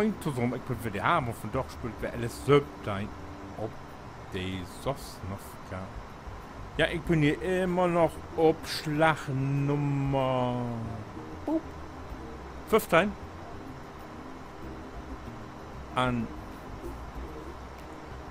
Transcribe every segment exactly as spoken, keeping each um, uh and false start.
Moin tosamen, ik bün weer de Harm un vandaag speelt wi L S söventeihn op de Sosnowka. Ja, ik bün hier immer noch op Slag Nummer, boop, föffteihn. An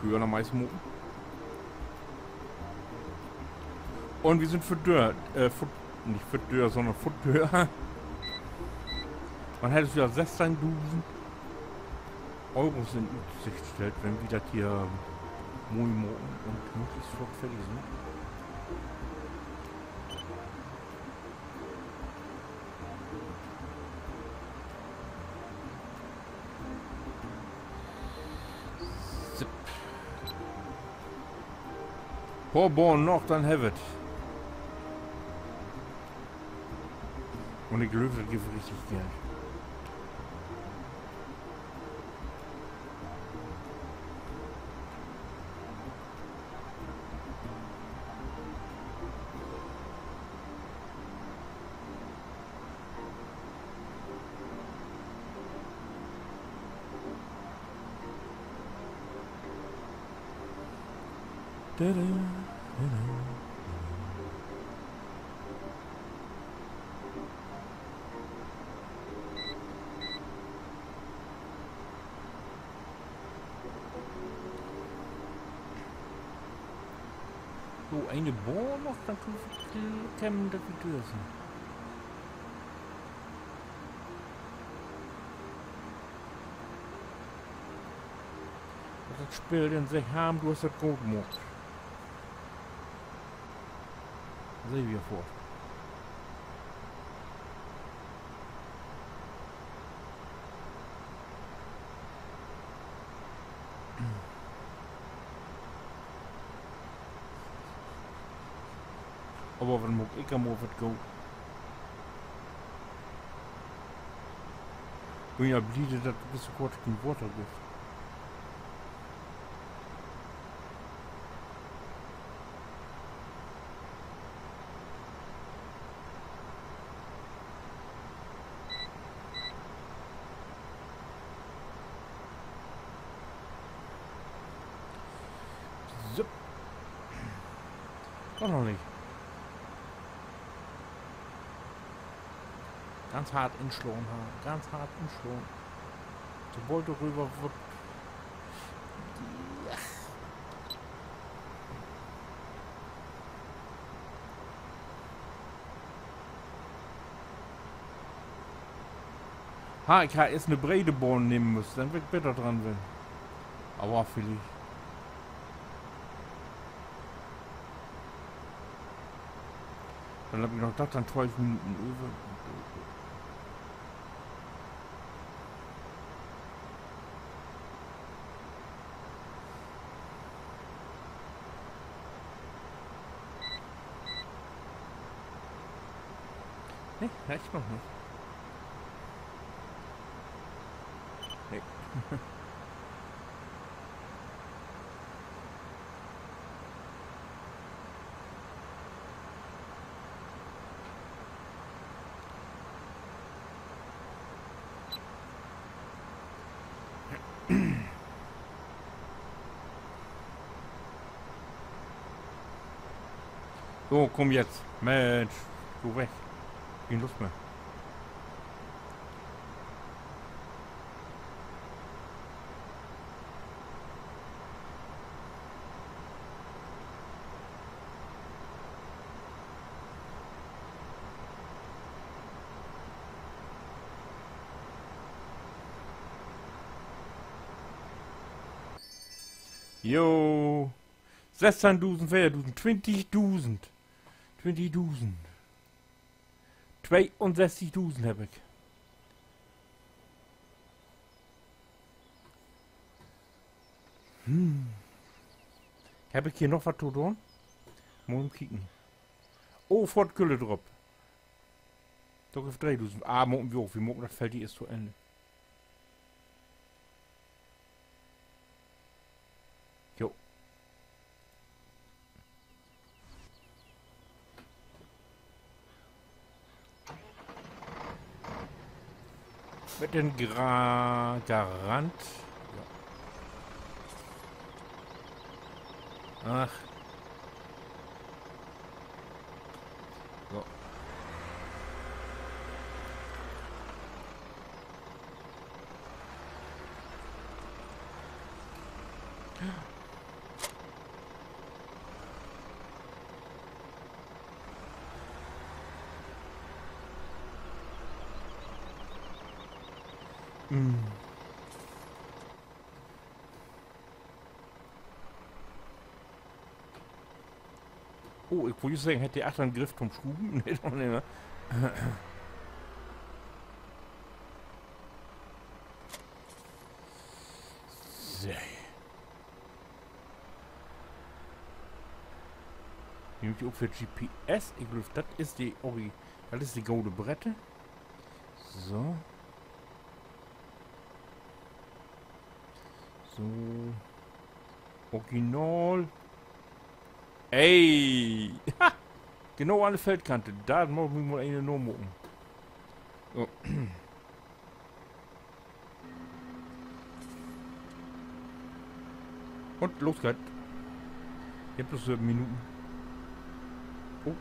Kühe noch meist maken. Un wi sünd vör Döör, äh, vör, nich vör Döör, sonnern vör Döör. Man hett us ja sössteihndusend Euros in Utsicht stellt, wenn wi dat hier moi maken un gemütlich flott fertig sünd. Sipp. Poor Bahnen noch, denn hebb wi 't. Un ik glööv, dat gifft richtig Geld. So, ene Bahn noch, denn köönt wi Glück hebben, dat wi dör sünd. Dat Speel in sik, Harm, du hest dat goot maakt. Seh wi foort. Aver wat maak ik al mal wat goot. Bün ja bliede, dat dat so kort keen Water gifft. So. Doch noch nich. Ganz hart inslahn, ha. Ganz hart inslahn. Sobald du röver wullt. Ja. Ha, ik harr eerst 'ne brede Bahn nehmen müsst, denn weer ik beter dran ween. Aver villicht. Denn heff ik noch dat, denn twölf Minuten över. Nee, echt noch nich. Nee. So, kumm jetzt. Mensch, gah weg. Keen Lust mehr. Jo. Sössteihndusend, veerdusend, twintigdusend. Twintigdusend. Tweeunsösstigdusend heff ik. Hm. Heff ik hier noch wat to doon? Mal even kieken. Oh, foort Gülle drop. Dor gifft dreedusend. Ah, maken wi ok. Wi maken dat Feld hier eerst to Enn. Jo. Mit den Gra-, Garant. Ja. Ach. So. Mm. Oh, ik wull jüst seggen, hett de achtern Griff to'n Schruven? Nee, doch nich, ne? So. Hier hebb ik ok för G P S. Ik glööv, dat is de Ori-, dat is de gode Brette. So. So. Original. Ey! Ha! Genau an de Feldkante. Dor mutt ik mi mal een namaken. So. Un los geiht. Ik heff blots söven Minuten. Oh.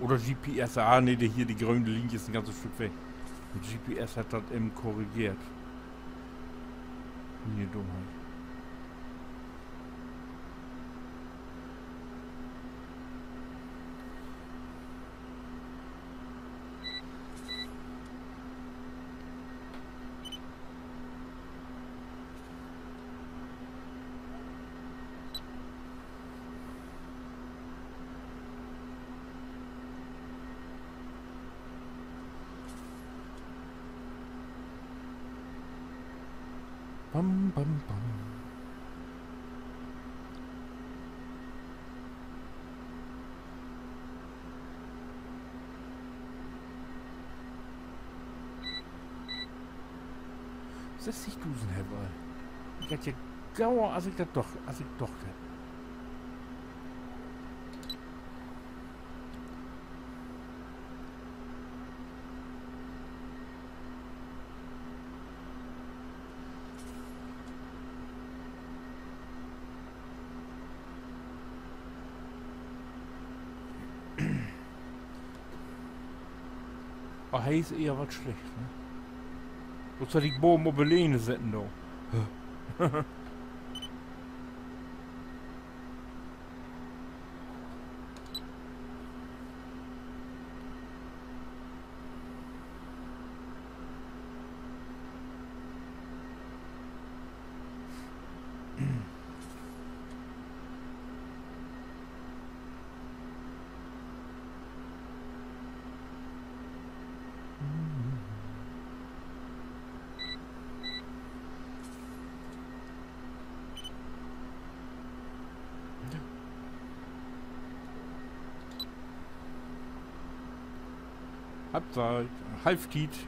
Oder G P S, ah, nee, de hier, de gröne Linie is en ganzes Stück weg. Mit G P S hett dat even korrigeert. Mien Dummheit. Bam, bam, bam. Sösstigdusend heff ik al. Ik harr ja gauer, as ik dat doch, as ik docht heff. Oh, he is ehr wat slecht, ne? Wat sall ik baven op de Lehne setten, do? Halbzeit, Halftiet.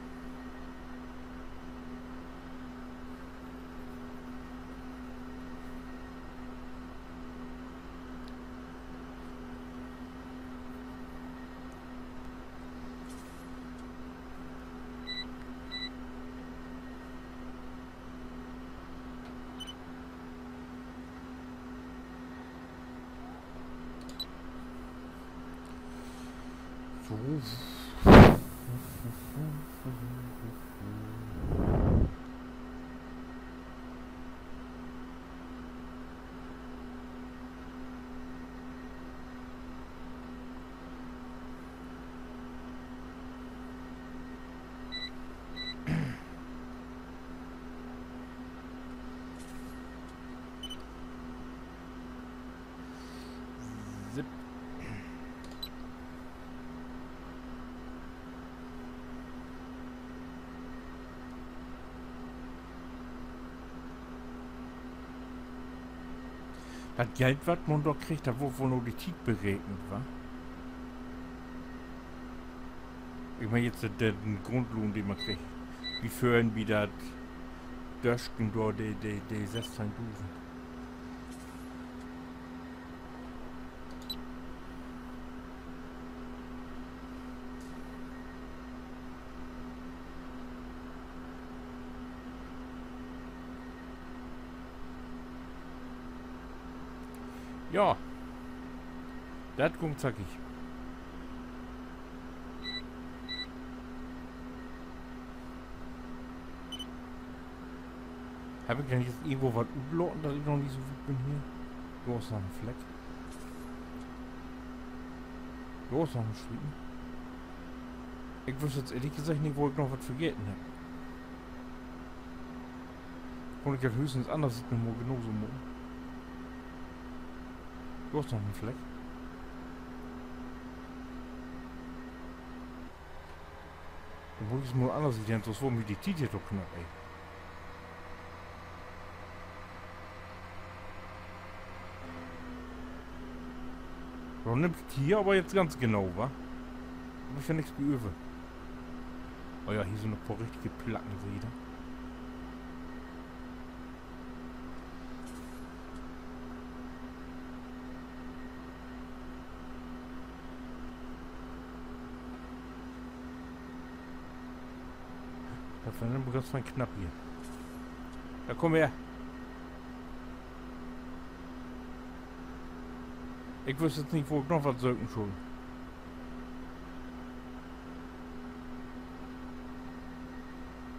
So. Sipp. Dat Geld, wat man dor kriggt, dat word woll na de Tiet berekent, wa? Ik meen, jetzt de, de Grundlohn, de man kriggt. Wi föhren bi dat Dösken dor, de, de, de sössteihndusend. Ja. Dat kummt zackig. Heff ik denn nu irgendwo wat utlaten, dat ik noch nich so wiet bün hier? Dor is noch en Fleck. Dor is noch en Schrieven. Ik wüss nu ehrlich seggt nich, wo ik noch wat vergeten heff. Kunn ik dat höchstens anners nochmal genau so maken. Dor is noch en Fleck. Denn mutt ik mal anners sehn, sünst warrt mi de Tiet hier to knapp, ey. Dor nimmst hier aver nu ganz genau, wa? Heff ik ja nix bi över. Oh ja, hier sünd en poor richtige Placken, seht ji dat? Dat warrt denn woll ganz fein knapp hier. Ja, kumm her. Ik wüss nu nich, wo ik noch wat söken schull.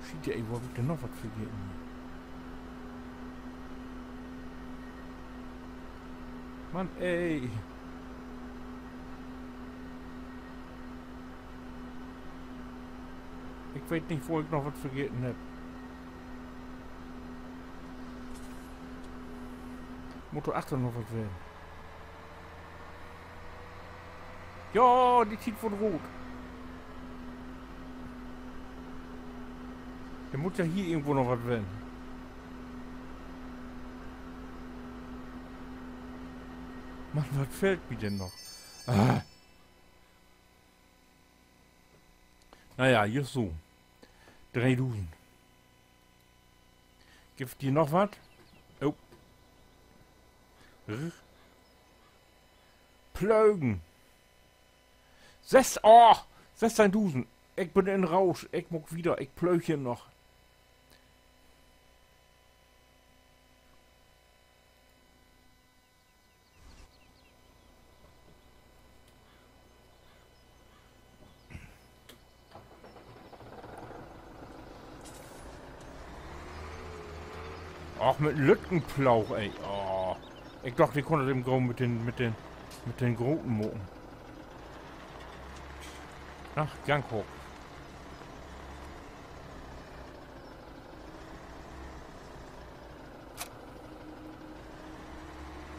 Schiet, ey, wo heff ik denn noch wat vergeten? Mann, ey. Ik weet nich, wo ik noch wat vergeten heff. Mutt dor achter noch wat ween. Ja, de Tiet warrt root. Dor mutt ja hier irgendwo noch wat ween. Mann, wat fehlt mi denn noch? Ah. Na ja, just so. Dreedusend. Gifft hier noch wat? Oh. R-, Plögen. Sess-, oh, sössteihndusend. Ik bün in Rausch. Ik maak wieder. Ik plöög hier noch. Och, mit en lütten Ploog, ey. Oh. Ik dach, de kunn dat even goot mit den, mit den, mit den groten maken. Ach, Ganghock.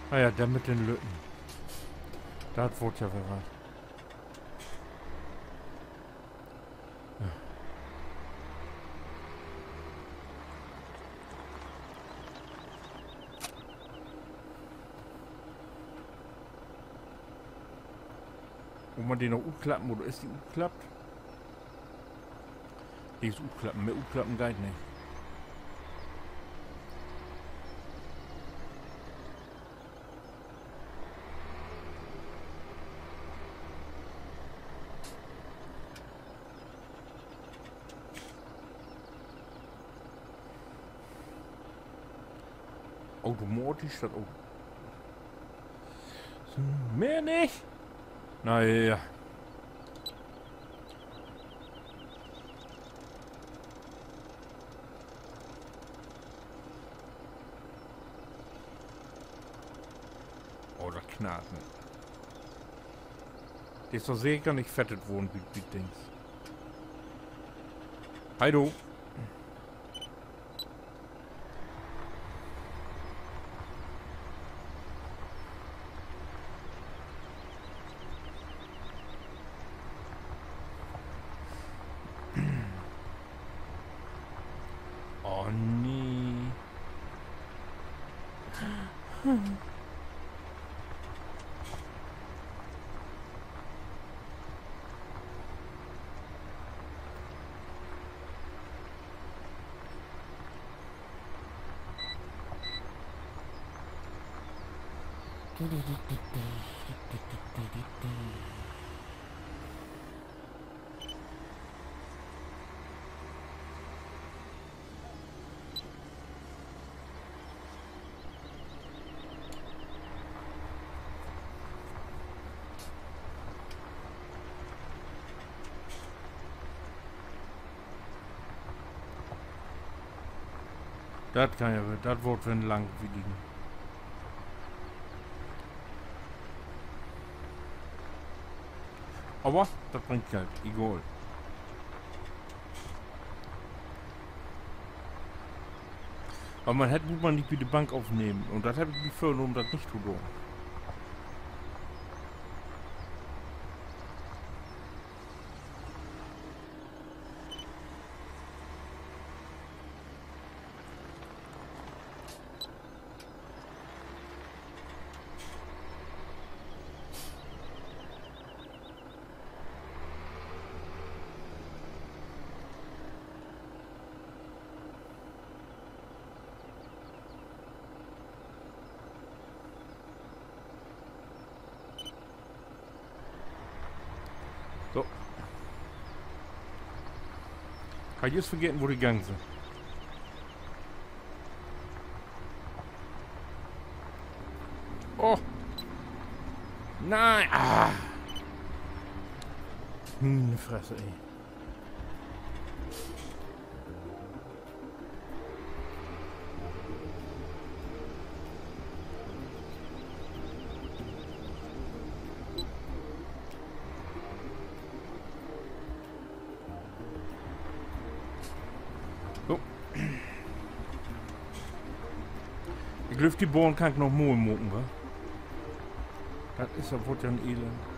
Na ja, denn mit den lütten. Dat warrt ja weer wat. Mutt man de noch utklappen oder is de utklappt? De is utklappen, mehr utklappen geiht nich. Automatisch dat ok. So, mehr nich? Na ja. Oh, dat knallt, ne? De is doch seker nich fettet worrn, bi, bi Dings. Heido. Oh nee. Dat kann ja, dat warrt weer en langwieligen. Aver dat bringt Geld, egal. Aver man hett, mutt man nich bi de Bank afnehmen. Un dat heff ik mi vörnahmen, dat nich to doon. So. Harr jüst vergeten, wo de Gängs sünd. Oh. Nee. Ah. Miene Fresse, ey. So. Ik glööv, de Bahn kann ik noch mal maken, wa? Dat is, dat warrt ja en Elend.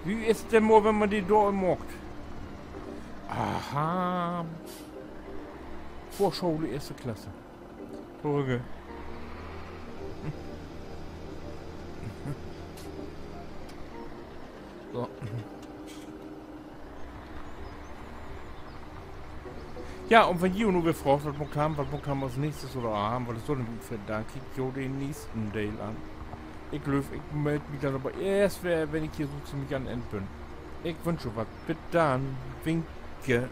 Wo is dat denn mal, wenn man de dor maakt? Aha. Vörschole, eerste Klasse. Torügg. So. Ja, un wenn ji nu weer fraagt, wat maakt wi, wat maakt wi as nächstes oder, ah, wat is so, denn kiekt jo den nächsten Deel an. Ik glööv, ik meld mi denn aver eerst weer, wenn ik hier so ziemlich an Enn bün. Ik wünsch jo wat. Bit dann. Winke.